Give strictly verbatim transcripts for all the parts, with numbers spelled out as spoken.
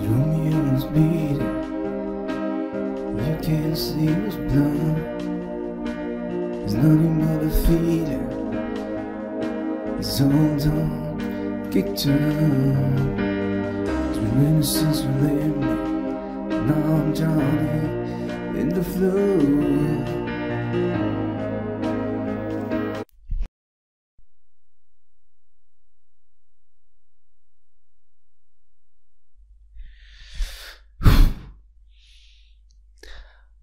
Romeo's bleeding. You can't see who's blind. There's nothing but a feeling. It's all done, kicked down. It's been raining since you left me. Now I'm drowning in the flow.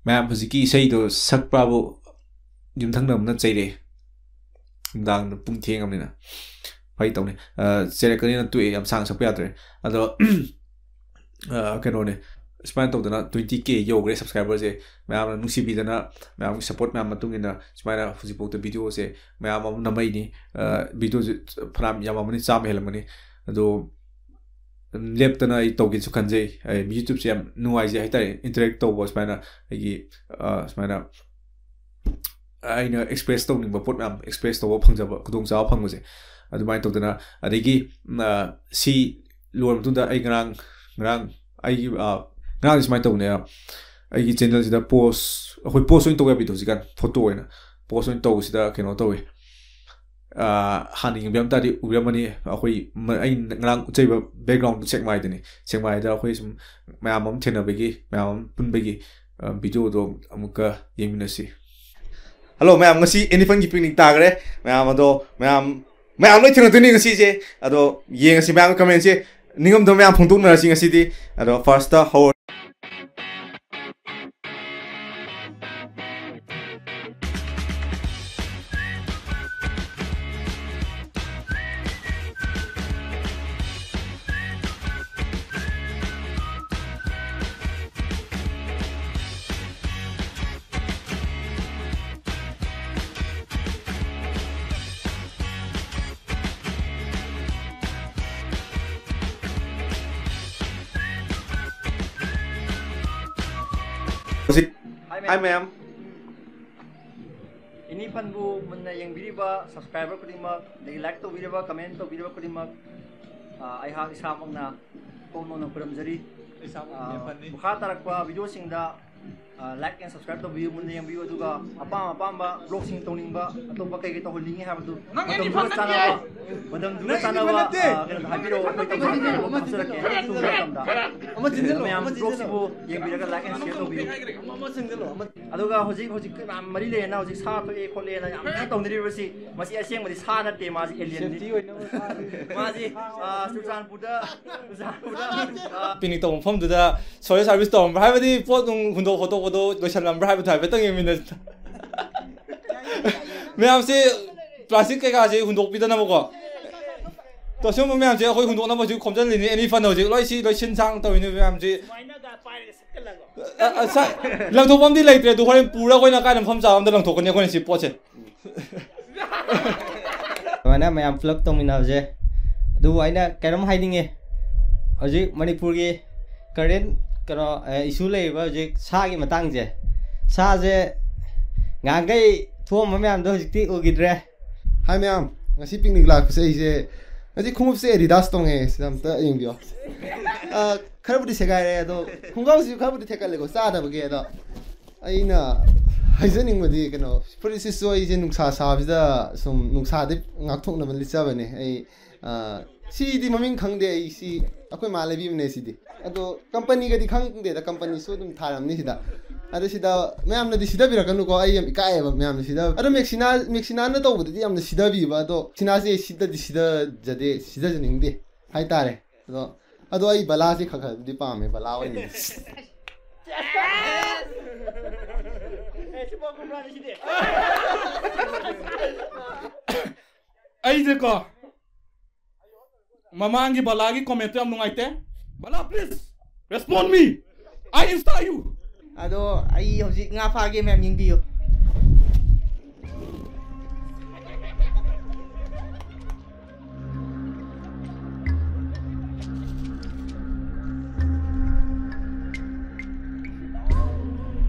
ꯃꯌꯥꯝ, ꯍꯧꯖꯤꯛꯀꯤ ꯏꯁꯩꯗꯣ ꯁꯛꯄ꯭ꯔꯥꯕꯨ ꯌꯨꯝꯊꯪꯅꯕꯅ ꯆꯩꯔꯛꯑꯦ꯫ ꯅꯨꯡꯗꯥꯡꯗ ꯄꯨꯡ ꯊꯦꯡꯉꯕꯅꯤꯅ꯫ ꯐꯥꯒꯤ ꯇꯧꯅꯤ꯫ ꯑ, ꯆꯩꯔꯛꯀꯅꯤꯅ ꯇꯣꯛꯑꯦ, ꯌꯥꯝ ꯁꯥꯡꯅ ꯁꯛꯄ ꯌꯥꯗ꯭ꯔꯦ꯫ ꯑꯗꯣ, ꯑ, ꯀꯩꯅꯣꯅꯦ, ꯁꯨꯃꯥꯏꯅ ꯇꯧꯗꯅ twenty K ꯌꯧꯈ꯭ꯔꯦ subscriberꯁꯦ꯫ ꯃꯌꯥꯝꯅ ꯅꯨꯡꯁꯤꯕꯤꯗꯅ, ꯃꯌꯥꯝꯒꯤ support ꯃꯌꯥꯝ ꯃꯇꯨꯡ ꯏꯟꯅ ꯁꯨꯃꯥꯏꯅ ꯍꯧꯖꯤꯛꯐꯥꯎꯗ videoꯁꯦ ꯃꯌꯥꯝ ꯑꯃ ꯅꯝꯃꯛꯏꯅꯤ꯫ ꯑ, videoꯁꯦ ꯐꯅꯌꯥꯝ ꯌꯥꯝꯃꯝꯃꯅꯤ, ꯆꯥꯝꯃ ꯍꯦꯜꯂꯝꯃꯅꯤ꯫ ꯑꯗꯣ, ꯎꯝ, ꯂꯦꯞꯇꯅ ꯑꯩ ꯇꯧꯒꯦꯁꯨ ꯈꯟꯖꯩ꯫ ꯑꯩ YouTubeꯁꯦ ꯌꯥꯝ ꯅꯨꯡꯉꯥꯏꯖꯩ ꯍꯥꯏꯇꯥꯔꯦ, interact ꯇꯧꯕ ꯁꯨꯃꯥꯏꯅ, ꯑꯩꯒꯤ, ꯑ, ꯁꯨꯃꯥꯏꯅ ꯑꯩꯅ express ꯇꯧꯅꯤꯡꯕ ꯄꯣꯠ ꯃꯌꯥꯝ express ꯇꯧꯕ ꯐꯪꯖꯕ, ꯈꯨꯗꯣꯡꯆꯥꯕ ꯐꯪꯕꯁꯦ꯫ ꯑꯗꯨꯃꯥꯏꯅ ꯇꯧꯗꯅ, ꯑꯗꯒꯤ, ꯎꯝ, ꯑ, ꯁꯤ ꯂꯣꯏꯔ ꯃꯇꯨꯡꯗ ꯑꯩ ꯉꯔꯥꯡ, ꯉꯔꯥꯡ ꯑꯩꯒꯤ, ꯑ, ꯉꯔꯥꯡꯁꯦ ꯁꯨꯃꯥꯏꯅ ꯇꯧꯕꯅꯦ, ꯑꯩꯒꯤ channelꯁꯤꯗ post, ꯑꯩꯈꯣꯏ post ꯑꯣꯏꯅ ꯇꯧ ꯌꯥꯕꯤꯗꯣ ꯍꯧꯖꯤꯛꯀꯥꯟ, photo ꯑꯣꯏꯅ post ꯑꯣꯏꯅ ꯇꯧꯕꯁꯤꯗ ꯀꯩꯅꯣ ꯇꯧꯋꯤ꯫ ꯑ, ꯍꯥꯟꯅ ꯌꯦꯡꯕꯤꯔꯝ ꯇꯥꯔꯗꯤ ꯎꯕꯤꯔꯝꯃꯅꯤ, ꯑꯩꯈꯣꯏ ꯃ-, ꯑꯩꯅ ꯉꯔꯥꯡ ꯎꯠꯆꯔꯤꯕ background ꯁꯦꯛꯃꯥꯏꯗꯅꯤ꯫ ꯁꯦꯛꯃꯥꯏꯗ ꯑꯩꯈꯣꯏ ꯁꯨꯝ ꯃꯌꯥꯝ ꯑꯃ ꯊꯦꯡꯅꯕꯒꯤ, ꯃꯌꯥꯝ ꯑꯃ ꯄꯨꯟꯕꯒꯤ, ꯑ, videoꯗꯣ ꯑꯃꯨꯛꯀ ꯌꯦꯡꯃꯤꯟꯅꯁꯤ꯫ Hello ꯃꯌꯥꯝ, ꯉꯁꯤ Any Funꯒꯤ picnic ꯇꯥꯈ꯭ꯔꯦ꯫ ꯃꯌꯥꯝ ꯑꯗꯣ, ꯃꯌꯥꯝ, ꯃꯌꯥꯝ ꯂꯣꯏ ꯊꯦꯡꯅꯗꯣꯏꯅꯤ ꯉꯁꯤꯁꯦ꯫ ꯑꯗꯣ ꯌꯦꯡꯉꯁꯤ ꯃꯌꯥꯝ commentꯁꯦ꯫ ꯅꯤꯡꯉꯝꯗꯕ ꯃꯌꯥꯝ ꯐꯣꯡꯗꯣꯛꯅꯔꯁꯤ ꯉꯁꯤꯗꯤ꯫ ꯑꯗꯣ firstꯇ ꯍꯧꯔ- ꯍꯧꯖꯤꯛ, hi, ma'am. Hi, ma'am. Any Funꯕꯨ ꯃꯨꯟꯅ ꯌꯦꯡꯕꯤꯔꯤꯕ subscriber ꯈꯨꯗꯤꯡꯃꯛ, ꯑꯗꯒꯤ like ꯇꯧꯕꯤꯔꯤꯕ, comment ꯇꯧꯕꯤꯔꯤꯕ ꯈꯨꯗꯤꯡꯃꯛ, ꯑ, ꯑꯩꯍꯥꯛ ꯏꯁꯥꯃꯛꯅ ꯇꯣꯝꯅꯧꯅ ꯈꯨꯔꯨꯝꯖꯔꯤ꯫ ꯑꯥ, ꯃꯈꯥ ꯇꯥꯔꯛꯄ ꯚꯤꯗꯤꯑꯣꯁꯤꯡꯗ, ꯑꯥ, like and subscribe ꯇꯧꯕꯤꯌꯨ, ꯃꯨꯟꯅ ꯌꯦꯡꯕꯤꯌꯨ, ꯑꯗꯨꯒ ꯑꯄꯥꯝ ꯑꯄꯥꯝꯕ ꯕ꯭ꯂꯣꯒꯁꯤꯡ ꯇꯧꯅꯤꯡꯕ, ꯑꯇꯣꯞꯄ ꯀꯩ ꯀꯩ ꯇꯧꯍꯟꯅꯤꯡꯉꯤ ꯍꯥꯏꯕꯗꯨ ꯅꯪ ꯃꯇꯝꯗꯨꯒ ꯆꯥꯟꯅꯕ, ꯃꯇꯝꯗꯨꯒ ꯅꯪ ꯆꯥꯟꯅꯕ, ꯅꯠꯇꯦ꯫ ꯑꯥ, ꯀꯩꯅꯣꯗ ꯍꯥꯏꯕꯤꯔꯛꯑꯣ, ꯑꯩꯈꯣꯏ ꯇꯧꯖꯔꯛꯀꯦ, ꯑꯃ ꯍꯥꯞꯆꯔꯛꯀꯦ꯫ ꯆꯤꯟꯁꯤꯜꯂꯣ, ꯑꯃ ꯆꯤꯟꯁꯤꯜꯂꯣ, ꯃꯌꯥꯝ ꯑꯃ ꯆꯤꯟꯁꯤꯜꯂꯣ꯫ ꯕ꯭ꯂꯣꯒꯁꯤꯕꯨ ꯌꯦꯡꯕꯤꯔꯒ like and share ꯇꯧꯕꯤꯌꯨ꯫ ꯑꯃ ꯆꯤꯟꯁꯤꯜꯂꯣ, ꯑꯃ ꯑꯗꯨꯒ ꯍꯧꯖꯤꯛ, ꯍꯧꯖꯤꯛ ꯃꯌꯥꯝ ꯃꯔꯤ ꯂꯩꯌꯦꯅ, ꯍꯧꯖꯤꯛ ꯁꯥ ꯊꯣꯛꯑꯦ ꯈꯣꯠꯂꯦꯅ ꯌꯥꯝ ꯀꯟꯅ ꯇꯧꯅꯔꯤꯕꯁꯤ, ꯃꯁꯤ ꯑꯁꯦꯡꯕꯗꯤ ꯁꯥ ꯅꯠꯇꯦ, ꯃꯥꯁꯤ alien ꯅꯤ꯫ Safety ꯑꯣꯏꯅꯕ ꯁꯥ꯫ ꯃꯥꯁꯤ, ꯑꯥ, ꯆꯨꯔꯆꯥꯟꯄꯨꯔꯗ, ꯆꯨꯔꯆꯥꯟꯄꯨꯔꯗ, ꯑꯥ, picnic ꯇꯧꯕ ꯃꯐꯝꯗꯨꯗ social service ꯇꯧꯔꯝꯕ꯭ꯔꯥ, ꯍꯥꯏꯕꯗꯤ ꯄꯣꯠ ꯅꯨꯡ ꯍꯨꯟꯗꯣꯛ ꯈꯣꯠꯇꯣꯛꯄꯗꯣ ꯂꯣꯏꯁꯜꯂꯝꯕ꯭ꯔꯥ ꯍꯥꯏꯕꯗꯨ ꯍꯥꯏꯐꯦꯠꯇꯪ ꯌꯦꯡꯃꯤꯟꯅꯁꯤ꯫ ꯃꯌꯥꯝꯁꯤ plastic ꯀꯩꯀꯥꯁꯤ ꯍꯨꯟꯗꯣꯛꯄꯤꯗꯅꯕꯀꯣ꯫ ꯇꯣ, ꯁꯤꯒꯨꯝꯕ ꯃꯌꯥꯝꯁꯦ ꯑꯩꯈꯣꯏ ꯍꯨꯟꯗꯣꯛꯅꯕ ꯍꯧꯖꯤꯛ ꯈꯣꯝꯖꯤꯜꯂꯤꯅꯤ, ꯑꯦꯅꯤ ꯐꯟ ꯍꯧꯖꯤꯛ ꯂꯣꯏ ꯁꯤ, ꯂꯣꯏ ꯁꯤꯟ ꯁꯥꯡ ꯇꯧꯔꯤꯅꯤ ꯃꯌꯥꯝꯁꯤ꯫ ꯑ, ꯑ, ꯁꯥ-, ꯂꯪꯊꯣꯛꯐꯝꯗꯤ ꯂꯩꯇ꯭ꯔꯦ, ꯑꯗꯨ ꯍꯣꯔꯦꯟ ꯄꯨꯔ ꯑꯩꯈꯣꯏꯅ ꯀꯥꯏꯗ ꯃꯐꯝ ꯆꯥꯕ ꯑꯝꯗ ꯂꯪꯊꯣꯛꯀꯅꯤ ꯑꯩꯈꯣꯏꯅ ꯁꯤ ꯄꯣꯠꯁꯦ꯫ ꯑꯗꯨꯃꯥꯏꯅ ꯃꯌꯥꯝ ꯄꯨꯂꯞ ꯇꯧꯃꯤꯟꯅꯕꯁꯦ꯫ ꯑꯗꯨꯕꯨ ꯑꯩꯅ ꯀꯩꯅꯣꯝ ꯍꯥꯏꯅꯤꯡꯉꯦ, ꯍꯧꯖꯤꯛ ꯃꯅꯤꯄꯨꯔꯒꯤ current ꯀꯩꯅꯣ, ꯑ, issue ꯂꯩꯔꯤꯕ ꯍꯧꯖꯤꯛ ꯁꯥꯒꯤ ꯃꯇꯥꯡꯁꯦ, ꯁꯥꯁꯦ ꯉꯍꯥꯟꯈꯩ ꯊꯣꯛꯑꯝꯕ ꯃꯌꯥꯝꯗꯣ ꯍꯧꯖꯤꯛꯇꯤ ꯎꯈꯤꯗ꯭ꯔꯦ꯫ ꯍꯥꯏ ꯃꯌꯥꯝ, ꯉꯁꯤ picnic ꯂꯥꯛꯄꯁꯦ ꯑꯩꯁꯦ, ꯉꯁꯤ ꯈꯣꯡꯎꯞꯁꯦ Adidas ꯇꯣꯡꯉꯦ, ꯁꯤꯗ ꯑꯝꯇ ꯌꯦꯡꯕꯤꯌꯣ꯫ ꯑ, ꯈꯔꯕꯨꯗꯤ ꯁꯦꯒꯥꯏꯔꯦ, ꯑꯗꯣ ꯈꯣꯡꯒ꯭ꯔꯥꯎꯁꯤꯁꯨ ꯈꯔꯕꯨꯗꯤ ꯊꯦꯛꯀꯠꯂꯦꯀꯣ, ꯆꯥꯗꯕꯒꯤ꯫ ꯑꯗꯣ ꯑꯩꯅ ꯍꯥꯏꯖꯅꯤꯡꯕꯗꯤ, ꯀꯩꯅꯣ, ꯐꯨꯔꯤꯠꯁꯤꯁꯨ ꯑꯩꯁꯦ ꯅꯨꯡꯁꯥ ꯁꯥꯕꯁꯤꯗ ꯁꯨꯝ ꯅꯨꯡꯁꯥꯗꯩ ꯉꯥꯛꯊꯣꯛꯅꯕ ꯂꯤꯠꯆꯕꯅꯦ꯫ ꯑꯩ, ꯑ, ꯁꯤꯗꯤ ꯃꯃꯤꯡ ꯈꯪꯗꯦ, ꯑꯩ ꯁꯤ ꯑꯩꯈꯣꯏ ꯃꯥ ꯂꯩꯕꯤꯕꯅꯦ ꯁꯤꯗꯤ꯫ ꯑꯗꯣ company ꯒꯗꯤ ꯈꯪꯗꯦꯗ, company ꯁꯨ ꯑꯗꯨꯝ ꯊꯥꯔꯝꯅꯤ ꯁꯤꯗ꯫ ꯑꯗꯣ ꯁꯤꯗ ꯃꯌꯥꯝꯅꯗꯤ ꯁꯤꯗꯕꯤꯔꯛꯀꯅꯨꯀꯣ, ꯑꯩ ꯌꯥꯝ ꯏꯀꯥꯏꯌꯦꯕ ꯃꯌꯥꯝꯅ ꯁꯤꯗ꯫ ꯑꯗꯣ ꯃꯦꯛꯁꯤꯅꯥ, ꯃꯦꯛꯁꯤꯅꯥꯅ ꯇꯧꯕꯗꯗꯤ ꯌꯥꯝꯅ ꯁꯤꯗꯕꯤꯕ, ꯑꯗꯣ ꯃꯦꯛꯁꯤꯅꯥꯁꯦ ꯁꯤꯗꯗꯤ ꯁꯤꯗꯖꯗꯦ, ꯁꯤꯗꯖꯅꯤꯡꯗꯦ ꯍꯥꯏꯇꯥꯔꯦ꯫ ꯑꯗꯣ, ꯑꯗꯣ ꯑꯩ ꯕꯂꯥꯁꯦ ꯈꯔ ꯈꯔꯕꯨꯗꯤ ꯄꯥꯝꯃꯦ, ꯕꯂꯥ ꯑꯣꯏꯅ꯫ ꯑꯩꯁꯦꯀꯣ, ꯃꯃꯥꯡꯒꯤ ꯕꯂꯥꯒꯤ comment ꯇꯣ ꯌꯥꯝ ꯅꯨꯡꯉꯥꯏꯇꯦ꯫ ꯕꯂꯥ, please respond me, I insta you. ꯑꯗꯣ ꯑꯩ ꯍꯧꯖꯤꯛ ꯉꯥ ꯐꯥꯒꯦ, ꯃꯌꯥꯝ ꯌꯦꯡꯕꯤꯌꯨ꯫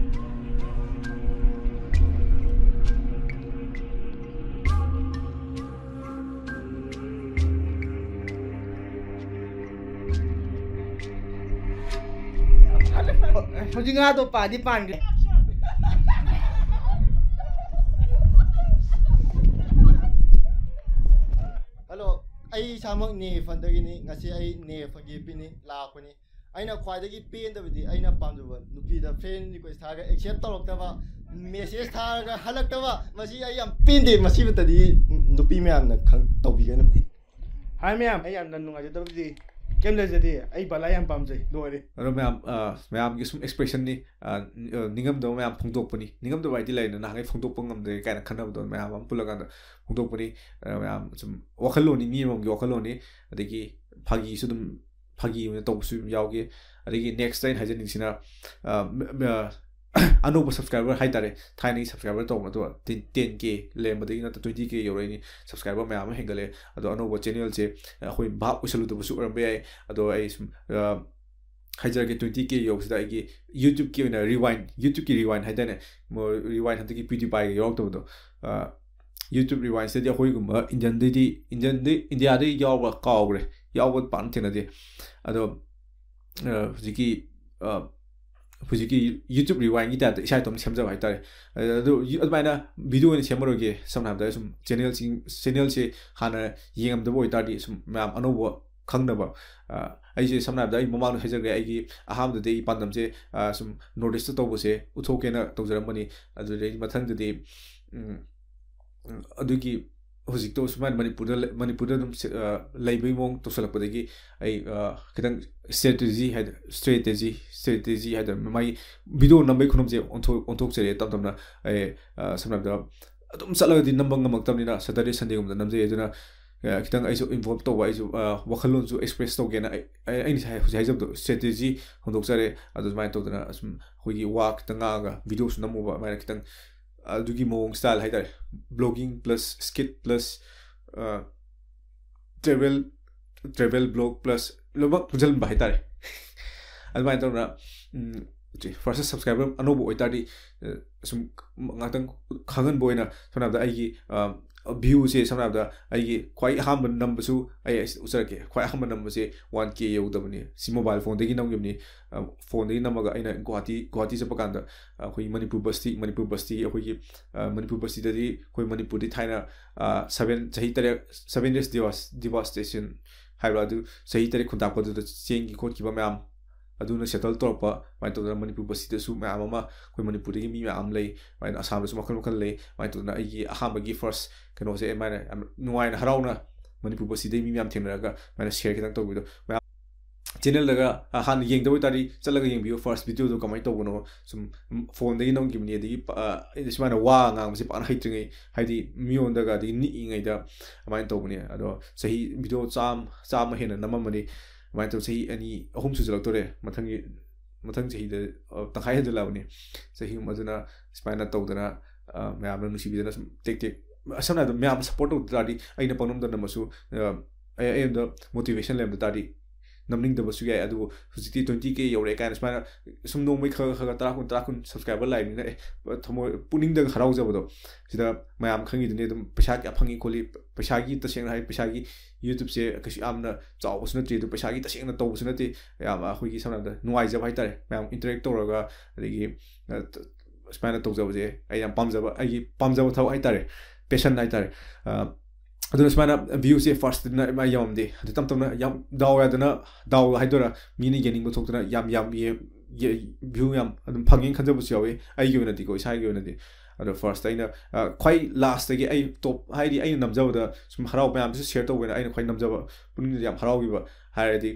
ꯍꯧꯖꯤꯛ ꯉꯥꯗꯣ ꯄꯥꯗꯤ ꯄꯥꯟꯈ꯭ꯔꯦ꯫ ꯍꯜꯂꯣ, ꯑꯩ ꯏꯁꯥꯃꯛ ꯅꯦ ꯐꯟꯗꯒꯤꯅꯤ꯫ ꯉꯁꯤ ꯑꯩ ꯅꯦ ꯐꯟꯒꯤ ꯄꯤꯅꯤ ꯂꯥꯛꯄꯅꯤ꯫ ꯑꯩꯅ ꯈ꯭ꯋꯥꯏꯗꯒꯤ ꯄꯦꯟꯗꯕꯗꯤ ꯑꯩꯅ ꯄꯥꯝꯖꯕ ꯅꯨꯄꯤꯗ friend request ꯊꯥꯔꯒ accept ꯇꯧꯔꯛꯇꯕ, message ꯊꯥꯔꯒ ꯍꯜꯂꯛꯇꯕ, ꯃꯁꯤ ꯑꯩ ꯌꯥꯝ ꯄꯦꯟꯗꯦ꯫ ꯃꯁꯤꯃꯇꯗꯤ ꯅꯨꯄꯤ ꯃꯌꯥꯝꯅ ꯈꯪ ꯇꯧꯕꯤꯒꯅꯨ꯫ ꯍꯥꯏ ꯃꯌꯥꯝ, ꯑꯩ ꯌꯥꯝꯅ ꯅꯨꯡꯉꯥꯏꯖꯗꯕꯗꯤ ꯀꯩꯝ ꯂꯩꯖꯗꯦ꯫ ꯑꯩ ꯕꯂꯥ ꯌꯥꯝ ꯄꯥꯝꯖꯩ, ꯂꯣꯏꯔꯦ꯫ ꯑꯗꯣ ꯃꯌꯥꯝ, ꯑ, ꯃꯌꯥꯝꯒꯤ ꯁꯨꯝ expressionꯅꯤ, ꯑ, ꯅꯤꯡꯉꯝꯗꯕ ꯃꯌꯥꯝ ꯐꯣꯡꯗꯣꯛꯄꯅꯤ꯫ ꯅꯤꯡꯉꯝꯗꯕ ꯍꯥꯏꯗꯤ ꯂꯩꯗꯅ, ꯅꯍꯥꯟꯈꯩ ꯐꯣꯡꯗꯣꯛꯄ ꯉꯝꯗ꯭ꯔꯦ ꯀꯥꯏꯅ ꯈꯟꯅꯕꯗꯣ ꯃꯌꯥꯝ ꯑꯃ ꯄꯨꯜꯂꯀꯥꯟꯗ ꯐꯣꯡꯗꯣꯛꯄꯅꯤ꯫ ꯑ, ꯃꯌꯥꯝ ꯁꯨꯝ ꯋꯥꯈꯜꯂꯣꯟꯅꯤ, ꯃꯤ ꯑꯃꯃꯝꯒꯤ ꯋꯥꯈꯜꯂꯣꯟꯅꯤ꯫ ꯑꯗꯒꯤ ꯐꯥꯒꯤꯁꯨ ꯑꯗꯨꯝ, ꯐꯥꯒꯤ ꯑꯣꯏꯅ ꯇꯧꯕꯁꯨ ꯑꯗꯨꯝ ꯌꯥꯎꯈꯤ꯫ ꯑꯗꯒꯤ next ꯑꯩꯅ ꯍꯥꯏꯖꯅꯤꯡꯁꯤꯅ, ꯑ, ꯃ-, ꯃ-, ꯑꯅꯧꯕ subscriber ꯍꯥꯏꯇꯥꯔꯦ, ꯊꯥꯏꯅꯒꯤ subscriber ꯇꯧꯕ ꯅꯠꯇꯕ ten K ꯂꯩꯔꯝꯕꯗꯒꯤ ꯅꯠꯇ꯭ꯔ twenty K ꯌꯧꯔꯛꯏꯅꯤ꯫ Subscriber ꯃꯌꯥꯝ ꯑꯃ ꯍꯦꯟꯒꯠꯂꯦ꯫ ꯑꯗꯣ ꯑꯅꯧꯕ channelꯁꯦ ꯑꯩꯈꯣꯏ ꯚꯥꯞ ꯑꯣꯏꯁꯜꯂꯨꯗꯕꯁꯨ ꯑꯣꯏꯔꯝꯕ ꯌꯥꯏ꯫ ꯑꯗꯣ ꯑꯩ ꯁꯨꯝ, ꯑ, ꯍꯥꯏꯖꯔꯛꯀꯦ, twenty K ꯌꯧꯕꯁꯤꯗ ꯑꯩꯒꯤ YouTubeꯀꯤ ꯑꯣꯏꯅ rewind, YouTubeꯀꯤ rewind ꯍꯥꯏꯇꯥꯔꯦ, rewind ꯍꯟꯗꯛꯀꯤ PewDiePieꯒ ꯌꯥꯎꯔꯛꯇꯕꯗꯣ, ꯑ, YouTube rewindꯁꯤꯗꯗꯤ ꯑꯩꯈꯣꯏꯒꯨꯝꯕ Indianꯗꯩꯗꯤ, Indianꯗꯩ, Indiaꯗꯩ ꯌꯥꯎꯕ ꯀꯥꯎꯈ꯭ꯔꯦ, ꯌꯥꯎꯕ ꯄꯥꯛꯅ ꯊꯦꯡꯅꯗꯦ꯫ ꯑꯗꯣ, ꯑ, ꯍꯧꯖꯤꯛꯀꯤ, ꯑ, ꯍꯧꯖꯤꯛꯀꯤ YouTube rewindꯀꯤ typeꯇ ꯏꯁꯥ ꯏꯇꯣꯝꯇ ꯁꯦꯝꯖꯕ ꯍꯥꯏꯇꯥꯔꯦ꯫ ꯑꯗꯨ, ꯑꯗꯨꯃꯥꯏꯅ video ꯑꯣꯏꯅ ꯁꯦꯝꯃꯔꯣꯏꯒꯦ꯫ ꯁꯝꯅ ꯍꯥꯏꯔꯕꯗ ꯁꯨꯝ channelꯁꯤꯡ, channelꯁꯦ ꯍꯥꯟꯅ ꯌꯦꯡꯉꯝꯗꯕ ꯑꯣꯏꯇꯥꯔꯗꯤ ꯁꯨꯝ ꯃꯌꯥꯝ ꯑꯅꯧꯕ ꯈꯪꯅꯕ, ꯑ, ꯑꯩꯁꯦ ꯁꯝꯅ ꯍꯥꯏꯔꯕꯗ ꯑꯩ ꯃꯃꯥꯡꯗ ꯍꯥꯏꯖꯈ꯭ꯔꯦ, ꯑꯩꯒꯤ ꯑꯍꯥꯟꯕꯗꯗꯤ ꯑꯩ ꯄꯥꯟꯗꯝꯁꯦ, ꯑ, ꯁꯨꯝ North Eastꯇ ꯇꯧꯕꯁꯦ ꯎꯠꯊꯣꯛꯀꯦꯅ ꯇꯧꯖꯔꯝꯕꯅꯤ꯫ ꯑꯗꯨꯗꯩ ꯃꯊꯪꯗꯗꯤ, ꯎꯝ, ꯎꯝ, ꯑꯗꯨꯒꯤ ꯍꯧꯖꯤꯛꯇꯣ ꯁꯨꯃꯥꯏꯅ ꯃꯅꯤꯄꯨꯔꯗ ꯂꯩ-, ꯃꯅꯤꯄꯨꯔꯗ ꯑꯗꯨꯝ ꯁꯦ-, ꯑ, ꯂꯩꯕꯒꯤ ꯃꯑꯣꯡ ꯇꯧꯁꯜꯂꯛꯄꯗꯒꯤ ꯑꯩ, ꯑ, ꯈꯤꯇꯪ strategy ꯍꯥꯏꯗ-, strategy, strategy ꯍꯥꯏꯗꯣꯏꯔꯥ, ꯃꯥꯒꯤ video ꯅꯝꯕꯒꯤ ꯈꯨꯅꯝꯁꯦ ꯑꯣꯟꯊꯣꯛ-, ꯑꯣꯟꯊꯣꯛꯆꯔꯦ ꯇꯞ ꯇꯞꯅ꯫ ꯑꯩ, ꯑ, ꯁꯝꯅ ꯍꯥꯏꯔꯕꯗ ꯑꯗꯨꯝ ꯆꯠꯂꯒꯗꯤ ꯅꯝꯕ ꯉꯝꯃꯛꯇꯕꯅꯤꯅ Saturday Sundayꯒꯨꯝꯕꯗ ꯅꯝꯖꯩ꯫ ꯑꯗꯨꯅ, ꯑ, ꯈꯤꯇꯪ ꯑꯩꯁꯨ involve ꯇꯧꯕ, ꯑꯩꯁꯨ, ꯑ, ꯋꯥꯈꯜꯂꯣꯟꯁꯨ express ꯇꯧꯒꯦꯅ ꯑꯩ, ꯑꯩ, ꯑꯩꯅ ꯉꯁꯥꯏ ꯍꯧꯖꯤꯛ ꯍꯥꯏꯖꯕꯗꯣ strategy ꯍꯣꯡꯗꯣꯛꯆꯔꯦ꯫ ꯑꯗꯨ ꯑꯗꯨꯃꯥꯏꯅ ꯇꯧꯗꯅ ꯑꯁꯨꯝ ꯑꯩꯈꯣꯏꯒꯤ ꯋꯥ ꯈꯤꯇꯪ ꯉꯥꯡꯉꯒ videoꯁꯨ ꯅꯝꯃꯨꯕ, ꯑꯗꯨꯃꯥꯏꯅ ꯈꯤꯇꯪ ꯑꯗꯨꯒꯤ ꯃꯑꯣꯡ style ꯍꯥꯏꯇꯥꯔꯦ꯫ Vlogging plus skit plus, ꯑ, travel, travel vlog plus ꯂꯣꯏꯅꯃꯛ ꯄꯨꯟꯁꯤꯟꯕ ꯍꯥꯏꯇꯥꯔꯦ꯫ ꯑꯗꯨꯃꯥꯏꯅ ꯇꯧꯗꯅ, ꯎꯝ, first subscriber ꯑꯅꯧꯕ ꯑꯣꯏꯇꯥꯔꯗꯤ, ꯑ, ꯁꯨꯝ ꯉꯥꯛꯇꯪ ꯈꯪꯍꯟꯕ ꯑꯣꯏꯅ, ꯁꯝꯅ ꯍꯥꯏꯔꯕꯗ ꯑꯩꯒꯤ, ꯑ, ꯚ꯭ꯌꯨꯁꯦ ꯁꯝꯅ ꯍꯥꯏꯔꯕꯗ ꯑꯩꯒꯤ ꯈ꯭ꯋꯥꯏ ꯑꯍꯥꯟꯕ ꯅꯝꯕꯁꯨ ꯑꯩ ꯑꯁꯤ ꯎꯠꯆꯔꯛꯀꯦ꯫ ꯈ꯭ꯋꯥꯏ ꯑꯍꯥꯟꯕ ꯅꯝꯕꯁꯦ ꯋꯥꯟ ꯀꯦ ꯌꯧꯗꯕꯅꯤ꯫ ꯁꯤ ꯃꯣꯕꯥꯏꯜ ꯐꯣꯟꯗꯒꯤ ꯅꯝꯈꯤꯕꯅꯤ꯫ ꯐꯣꯟꯗꯒꯤ ꯅꯝꯃꯒ ꯑꯩꯅ ꯒꯨꯍꯥꯇꯤ ꯒꯨꯍꯥꯇꯤ ꯆꯠꯄ ꯀꯥꯟꯗ ꯑꯩꯈꯣꯏ ꯃꯅꯤꯄꯨꯔ ꯕꯁꯇꯤ ꯃꯅꯤꯄꯨꯔ ꯕꯁꯇꯤꯒꯤ ꯑꯩꯈꯣꯏꯒꯤ ꯃꯅꯤꯄꯨꯔ ꯕꯁꯇꯤꯗꯗꯤ ꯑꯩꯈꯣꯏ ꯃꯅꯤꯄꯨꯔꯗꯤ ꯊꯥꯏꯅ ꯁꯚꯦꯟ ꯆꯍꯤ ꯇꯔꯦꯠ seven days devastation ꯍꯥꯏꯕ ꯑꯗꯨ ꯆꯍꯤ ꯇꯔꯦꯠ ꯈꯨꯟꯇꯥꯛꯄꯗꯨꯗ ꯆꯦꯟꯈꯤ ꯈꯣꯠꯈꯤꯕ ꯃꯌꯥꯝ ꯑꯗꯨꯅ ꯁꯦꯇꯜ ꯇꯧꯔꯛꯄ꯫ ꯑꯗꯨꯃꯥꯏꯅ ꯇꯧꯗꯅ ꯃꯅꯤꯄꯨꯔ ꯕꯁꯇꯤꯗꯁꯨ ꯃꯌꯥꯝ ꯑꯃ ꯑꯩꯈꯣꯏ ꯃꯅꯤꯄꯨꯔꯗꯒꯤ ꯃꯤ ꯃꯌꯥꯝ ꯑꯃ ꯂꯩ꯫ ꯑꯗꯨꯃꯥꯏꯅ ꯑꯁꯥꯝꯗꯁꯨ ꯃꯈꯜ ꯃꯈꯜ ꯂꯩ꯫ ꯑꯗꯨꯃꯥꯏꯅ ꯇꯧꯗꯅ ꯑꯩꯒꯤ ꯑꯍꯥꯟꯕꯒꯤ ꯐꯥꯔꯁ ꯀꯩꯅꯣꯁꯦ ꯑꯗꯨꯃꯥꯏꯅ ꯌꯥꯝ ꯅꯨꯡꯉꯥꯏꯅ ꯍꯔꯥꯎꯅ ꯃꯅꯤꯄꯨꯔ ꯕꯁꯇꯤꯗꯒꯤ ꯃꯤ ꯃꯌꯥꯝ ꯊꯦꯡꯅꯔꯒ ꯑꯗꯨꯃꯥꯏꯅ ꯁꯤꯌꯔ ꯈꯤꯇꯪ ꯇꯧꯕꯤꯗꯣ ꯃꯌꯥꯝ ꯆꯦꯅꯦꯜꯗꯒ ꯍꯥꯟꯅ ꯌꯦꯡꯗꯕ ꯑꯣꯏꯇꯥꯔꯗꯤ ꯆꯠꯂꯒ ꯌꯦꯡꯕꯤꯌꯨ ꯐꯥꯔꯁ ꯚꯤꯗꯤꯑꯣꯗꯣ ꯀꯃꯥꯏꯅ ꯇꯧꯕꯅꯣ꯫ ꯁꯨꯝ ꯐꯣꯟꯗꯒꯤ ꯅꯝꯈꯤꯕꯅꯤ꯫ ꯑꯗꯒꯤ ꯑꯩꯅ ꯁꯨꯃꯥꯏꯅ ꯋꯥ ꯉꯥꯡꯕꯁꯦ ꯄꯥꯛꯅ ꯍꯩꯇ꯭ꯔꯤꯉꯩ ꯍꯥꯏꯗꯤ ꯃꯤꯉꯣꯟꯗꯒ ꯑꯗꯒꯤ ꯅꯤꯛꯏꯉꯩꯗ ꯑꯗꯨꯃꯥꯏꯅ ꯇꯧꯕꯅꯦ꯫ ꯑꯗꯣ ꯆꯍꯤ ꯚꯤꯗꯤꯑꯣ ꯆꯥꯝꯃ ꯆꯥꯝꯃ ꯍꯦꯟꯅ ꯅꯝꯃꯝꯃꯅꯤ꯫ ꯑꯗꯨꯃꯥꯏꯅ ꯇꯧ ꯆꯍꯤ ꯑꯅꯤ ꯑꯍꯨꯝ ꯁꯨꯖꯜꯂꯛꯇꯣꯔꯦ꯫ ꯃꯊꯪꯒꯤ ꯃꯊꯪ ꯆꯍꯤꯗ ꯇꯪꯈꯥꯏ ꯍꯦꯟꯖꯜꯂꯛꯑꯕꯅꯤ꯫ ꯆꯍꯤ ꯑꯍꯨꯝ ꯑꯗꯨꯅ ꯁꯨꯃꯥꯏꯅ ꯇꯧꯗꯅ ꯃꯌꯥꯝꯅ ꯅꯨꯡꯁꯤꯕꯤꯗꯅ ꯁꯨꯝ ꯇꯦꯛ ꯇꯦꯛ ꯁꯝꯅ ꯍꯥꯏꯔꯕꯗ ꯃꯌꯥꯝꯅ ꯁꯞꯄꯣꯔꯠ ꯇꯧꯗ ꯇꯥꯔꯗꯤ ꯑꯩꯅ ꯄꯪꯅꯝꯗ ꯅꯝꯃꯁꯨ ꯑꯩ ꯑꯩꯉꯣꯟꯗ ꯃꯣꯇꯤꯚꯦꯁꯟ ꯂꯩꯔꯝꯗ ꯇꯥꯔꯗꯤ ꯅꯝꯅꯤꯡꯗꯕꯁꯨ ꯌꯥꯏ꯫ ꯑꯗꯨꯕꯨ ꯍꯧꯖꯤꯛꯇꯤ ꯇ꯭ꯋꯦꯟꯇꯤ ꯀꯦ ꯌꯧꯔꯛꯑꯦ ꯀꯥꯏꯅ ꯁꯨꯃꯥꯏꯅ ꯁꯨꯝ ꯅꯣꯡꯃꯩ ꯈꯔ ꯈꯔ ꯈꯔ ꯇꯔꯥ ꯀꯨꯟ ꯇꯔꯥ ꯀꯨꯟ ꯁꯕꯁꯀ꯭ꯔꯥꯏꯕꯔ ꯂꯥꯛꯏꯕꯅꯤꯅ ꯑꯦ ꯊꯃꯣꯏ ꯄꯨꯛꯅꯤꯡꯗꯒ ꯍꯔꯥꯎꯖꯕꯗꯣ꯫ ꯁꯤꯗ ꯃꯌꯥꯝ ꯈꯪꯉꯤꯗꯨꯅꯤ ꯑꯗꯨꯝ ꯄꯩꯁꯥ ꯀꯌꯥ ꯐꯪꯉꯤ ꯈꯣꯠꯂꯤ꯫ ꯄꯩꯁꯥꯒꯤ ꯇꯁꯦꯡꯅ ꯍꯥꯏ ꯄꯩꯁꯥꯒꯤ YouTubeꯁꯦ ꯀꯩꯁꯨ ꯌꯥꯝꯅ ꯆꯥꯎꯕꯁꯨ ꯅꯠꯇꯦ꯫ ꯑꯗꯨ ꯄꯩꯁꯥꯒꯤ ꯇꯁꯦꯡꯅ ꯇꯧꯕꯁꯨ ꯅꯠꯇꯦ꯫ ꯌꯥꯝ ꯑꯩꯈꯣꯏꯒꯤ ꯁꯝꯅ ꯍꯥꯏꯔꯕꯗ ꯅꯨꯡꯉꯥꯏꯖꯕ ꯍꯥꯏꯇꯥꯔꯦ꯫ ꯃꯌꯥꯝ ꯏꯟꯇꯔꯦꯛ ꯇꯧꯔꯒ ꯑꯗꯒꯤ ꯁꯨꯃꯥꯏꯅ ꯇꯧꯖꯕꯁꯦ ꯑꯩ ꯌꯥꯝ ꯄꯥꯝꯖꯕ ꯑꯩꯒꯤ ꯄꯥꯝꯖꯕ ꯊꯕꯛ ꯍꯥꯏꯇꯥꯔꯦ꯫ ꯄꯦꯁꯟ ꯍꯥꯏꯇꯥꯔꯦ꯫ ꯑꯗꯨꯅ ꯁꯨꯃꯥꯏꯅ ꯚ꯭ꯌꯨꯁꯦ ꯐꯥꯔꯁꯇꯅ ꯃꯥ ꯌꯥꯝꯗꯦ꯫ ꯑꯗꯨ ꯇꯞ ꯇꯞꯅ ꯌꯥꯝ ꯗꯥꯎ ꯌꯥꯗꯅ ꯗꯥꯎ ꯍꯥꯏꯗꯣꯏꯔꯥ ꯃꯤꯅ ꯌꯦꯡꯅꯤꯡꯕ ꯊꯣꯛꯇꯅ ꯌꯥꯝ ꯌꯥꯝ ꯚ꯭ꯌꯨ ꯌꯥꯝ ꯑꯗꯨꯝ ꯐꯪꯉꯦꯅ ꯈꯟꯖꯕꯁꯨ ꯌꯥꯎꯋꯤ꯫ ꯑꯩꯒꯤ ꯑꯣꯏꯅꯗꯤꯀꯣ ꯏꯁꯥꯒꯤ ꯑꯣꯏꯅꯗꯤ꯫ ꯑꯗꯣ ꯐꯥꯔꯁꯇ ꯑꯩꯅ ꯈ꯭ꯋꯥꯏ ꯂꯥꯁꯇꯒꯤ ꯑꯩ ꯇꯣꯞ ꯍꯥꯏꯗꯤ ꯑꯩꯅ ꯅꯝꯖꯕꯗ ꯁꯨꯝ ꯍꯔꯥꯎ ꯃꯌꯥꯝꯁꯨ ꯁꯤꯌꯔ ꯇꯧꯕꯅ ꯑꯩꯅ ꯈ꯭ꯋꯥꯏ ꯅꯝꯖꯕ ꯄꯨꯛꯅꯤꯡꯗ ꯌꯥꯝ ꯍꯔꯥꯎꯈꯤꯕ ꯍꯥꯏꯔꯗꯤ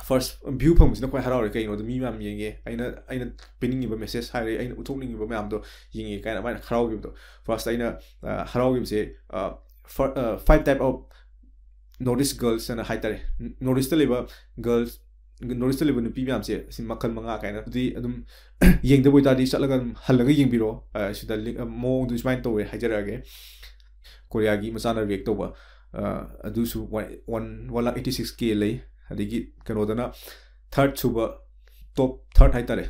ꯐꯥꯔꯁ ꯚ꯭ꯌꯨ ꯐꯪꯕꯁꯤꯅ ꯈ꯭ꯋꯥꯏ ꯍꯔꯥꯎꯔꯦ꯫ ꯀꯩꯒꯤꯅꯣꯗ ꯃꯤ ꯃꯌꯥꯝ ꯌꯦꯡꯉꯦ꯫ ꯑꯩꯅ ꯑꯩꯅ ꯄꯤꯅꯤꯡꯉꯤꯕ ꯃꯦꯁꯦꯖ ꯍꯥꯏꯔꯦ ꯑꯩꯅ ꯎꯠꯊꯣꯛꯅꯤꯡꯉꯤꯕ ꯃꯌꯥꯝꯗꯣ ꯌꯦꯡꯉꯦ ꯀꯥꯏꯅ ꯑꯗꯨꯃꯥꯏꯅ ꯍꯔꯥꯎꯈꯤꯕꯗꯣ꯫ ꯐꯥꯔꯁꯇ ꯑꯩꯅ ꯍꯔꯥꯎꯈꯤꯕꯁꯦ five type of North East girls ꯍꯥꯏꯅ ꯍꯥꯏꯇꯥꯔꯦ꯫ North Eastꯇ ꯂꯩꯕ ꯒꯔꯜꯁ North Eastꯇ ꯂꯩꯕ ꯅꯨꯄꯤ ꯃꯌꯥꯝꯁꯦ ꯑꯁꯤ ꯃꯈꯜ ꯃꯉꯥ ꯀꯥꯏꯅ ꯑꯗꯨꯗꯤ ꯑꯗꯨꯝ ꯌꯦꯡꯗꯕ ꯑꯣꯏꯇꯥꯔꯗꯤ ꯆꯠꯂꯒ ꯑꯗꯨꯝ ꯍꯜꯂꯒ ꯌꯦꯡꯕꯤꯔꯣ꯫ ꯁꯤꯗ ꯃꯑꯣꯡꯗꯨ ꯁꯨꯃꯥꯏꯅ ꯇꯧꯋꯦ ꯍꯥꯏꯖꯔꯛꯑꯒꯦ꯫ ꯀꯣꯔꯤꯌꯥꯒꯤ ꯃꯆꯥꯅ ꯔꯤꯌꯦꯛ ꯇꯧꯕ ꯑꯗꯨꯁꯨ ꯋꯥꯟ ꯋꯥꯟ ꯂꯥꯛ ꯑꯩꯠꯇꯤ ꯁꯤꯛꯁ ꯀꯦ ꯂꯩ꯫ ꯑꯗꯒꯤ ꯀꯩꯅꯣꯗꯅ ꯊꯥꯔꯠ ꯁꯨꯕ ꯇꯣꯞ ꯊꯥꯔꯠ ꯍꯥꯏꯇꯥꯔꯦ꯫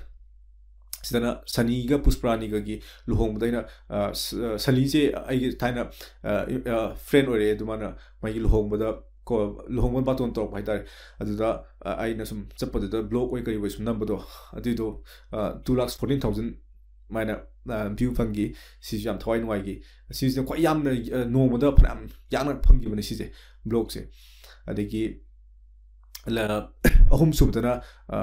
ꯁꯤꯗꯅ ꯁꯅꯤꯒ ꯄꯨꯁꯄꯔꯥꯅꯤꯒꯒꯤ ꯂꯨꯍꯣꯡꯕꯗ ꯑꯩꯅ, ꯑ, ꯁ-, ꯑ, ꯁꯅꯤꯁꯦ ꯑꯩꯒꯤ ꯊꯥꯏꯅ, ꯑ, ꯑ, friend ꯑꯣꯏꯔꯛꯑꯦ꯫ ꯑꯗꯨ ꯃꯥꯅ ꯃꯥꯒꯤ ꯂꯨꯍꯣꯡꯕꯗ ꯀꯣ-, ꯂꯨꯍꯣꯡꯕ ꯕꯥꯇꯣꯟ ꯇꯧꯔꯛꯄ ꯍꯥꯏꯇꯥꯔꯦ꯫ ꯑꯗꯨꯗ, ꯑ, ꯑꯩꯅ ꯁꯨꯝ ꯆꯠꯄꯗꯨꯗ vlog ꯑꯣꯏ ꯀꯔꯤ ꯑꯣꯏ ꯁꯨꯝ ꯅꯝꯕꯗꯣ, ꯑꯗꯨꯏꯗꯣ, ꯑ, two lakhs fourteen thousand ꯃꯥꯏꯅ, ꯑ, view ꯐꯪꯈꯤ꯫ ꯁꯤꯁꯨ ꯌꯥꯝ ꯊꯋꯥꯏ ꯅꯨꯡꯉꯥꯏꯈꯤ꯫ ꯁꯤꯁꯤꯅ ꯈ꯭ꯋꯥꯏ ꯌꯥꯝꯅ, ꯑ, ꯅꯣꯡꯃꯗ ꯐꯅꯌꯥꯝ ꯌꯥꯝꯅ ꯐꯪꯈꯤꯕꯅꯦ ꯁꯤꯁꯦ, vlogꯁꯦ꯫ ꯑꯗꯒꯤ ꯂ-, ꯑꯍꯨꯝꯁꯨꯕꯗꯅ, ꯑ,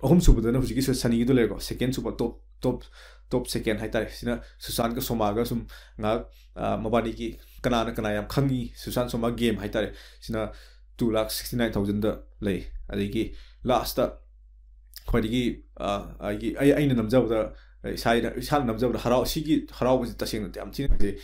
ꯑꯍꯨꯝꯁꯨꯕꯗꯅ ꯍꯧꯖꯤꯛꯀꯤ ꯁ-, ꯁꯅꯤꯒꯤꯗꯣ ꯂꯩꯔꯦꯀꯣ꯫ Second ꯁꯨꯕ, top, top, top second ꯍꯥꯏꯇꯥꯔꯦ꯫ ꯁꯤꯅ ꯁꯨꯁꯥꯟꯠꯀ ꯁꯣꯃꯥꯒ ꯁꯨꯝ ꯉꯥꯏꯍꯥꯛ, ꯑ, ꯃꯕꯥꯅꯤꯒꯤ ꯀꯅꯥꯅ ꯀꯅꯥ ꯌꯥꯝ ꯈꯪꯉꯤ, ꯁꯨꯁꯥꯟꯠ ꯁꯣꯃꯥ game ꯍꯥꯏꯇꯥꯔꯦ꯫ ꯁꯤꯅ two lakh sixty nine thousandꯗ ꯂꯩ꯫ ꯑꯗꯒꯤ lastꯇ ꯈ꯭ꯋꯥꯏꯗꯒꯤ, ꯑ, ꯑꯩꯒꯤ, ꯑꯩ, ꯑꯩꯅ ꯅꯝꯖꯕꯗ, ꯏꯁꯥ, ꯏꯁꯥꯅ ꯅꯝꯖꯕꯗ ꯍꯔꯥꯎ-, ꯁꯤꯒꯤ ꯍꯔꯥꯎꯕꯁꯤ ꯇꯁꯦꯡꯅ ꯌꯥꯝ ꯊꯤꯅ ꯐꯖꯩ꯫